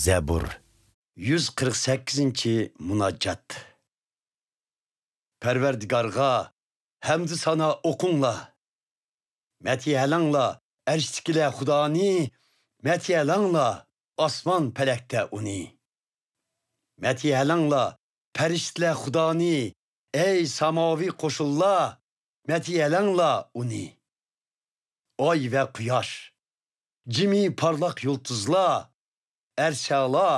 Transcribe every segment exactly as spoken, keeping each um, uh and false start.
زەبۇر. يۈز قىرىق سەككىزىنچى مۇناجات. پەرۋەردىگارغا ھەمدۇ سانا ئوقۇڭلار. مەتھىيەلەڭلار ئەرشتىكىلەر خۇدانى، مەتھىيەلەڭلار ئاسمان پەلەكتە ئۇنى. مەتھىيەلەڭلار پەرىشتىلەر خۇدانى، ئەي ساماۋى قوشۇنلار، مەتھىيەلەڭلار ئۇنى. ئاي ۋە قۇياش، جىمى پارلاق يۇلتۇزلار، ئەرشەلا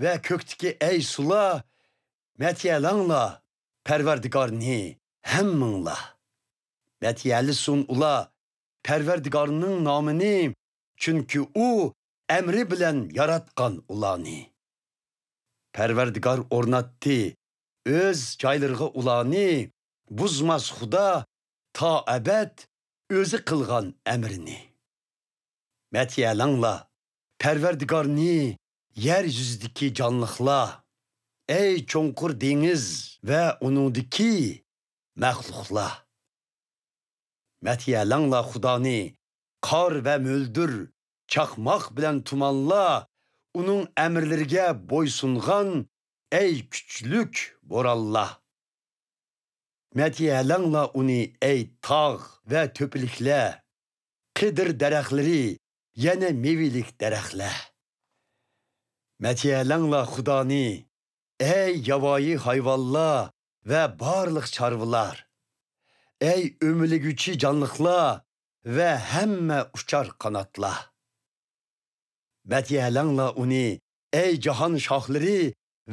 ۋە كۆكتىكى ئەي سۇلار، مەتھىيەلەڭلار پەرۋەردىگارنى ھەممىڭلار. مەتھىيەلىسۇن ئۇلار پەرۋەردىگارنىڭ نامىنى، چۈنكى ئۇ ئەمرى بىلەن ياراتقان ئۇلارنى. پەرۋەردىگار ئورناتتى ئۆز جايلىرىغا ئۇلارنى، بۇزماس خۇدا تا ئەبەد ئۆزى قىلغان ئەمرىنى. مەتھىيەلەڭلار پەرۋەردىگارنى، يەر يۈزىدىكى جانلىقلار، ئەي چوڭقۇر دېڭىز ۋە ئۇنىڭدىكى مەخلۇقلار. مەتھىيەلەڭلار خۇدانى، قار ۋە مۆلدۈر، چاقماق بىلەن تۇمانلار، ئۇنىڭ ئەمىرلىرىگە بويسۇنغان، ئەي كۈچلۈك بورانلار. مەتھىيەلەڭلار ئۇنى، ئەي تاغ ۋە تۆپىلىكلەر، قېدىر دەرەخلىرى، يەنە مېۋىلىك دەرەخلەر. مەتھىيەلەڭلار خۇدانى، ئەي ياۋايى ھايۋانلار ۋە بارلىق چارۋىلار، ئەي ئۆمىلىگۈچى جانلىقلار ۋە ھەممە ئۇچار قاناتلار. مەتھىيەلەڭلار ئۇنى، ئەي جاھان شاھلىرى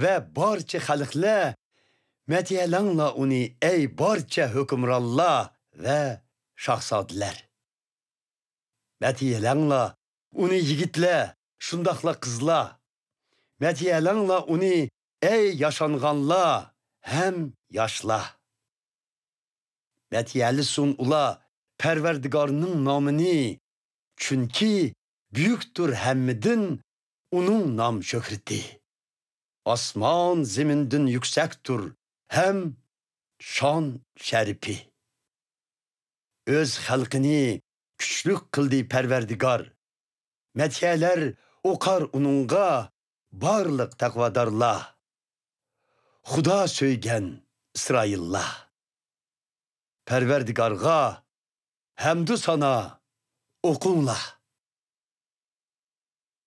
ۋە بارچە خەلقلەر، مەتھىيەلەڭلار ئۇنى، ئەي بارچە ھۆكۈمرانلار ۋە شاھزادىلەر. مەتھىيەلەڭلار ئۇنى يىگىتلەر، شۇنداقلا قىزلار. مەتھىيەلەڭلار ئۇنى، ئەي ياشانغانلار ھەم ياشلار. مەتھىيەلىسۇن ئۇلار پەرۋەردىگارنىڭ نامىنى، چۈنكى بۈيۈكتۇر ھەممىدىن ئۇنىڭ نام شۆھرىتى. ئاسمان زېمىندىن يۈكسەكتۇر ھەم شان شەرىپى. ئۆز خەلقىنى كۈچلۈك قىلدى پەرۋەردىگار. مەتھىيەلەر ئوقار ئۇنىڭغا بارلىق تەقۋادارلار. خۇدا سۆيگەن ئىسرائىللار. پەرۋەردىگارغا ھەمدۇ سانا ئوقۇڭلار.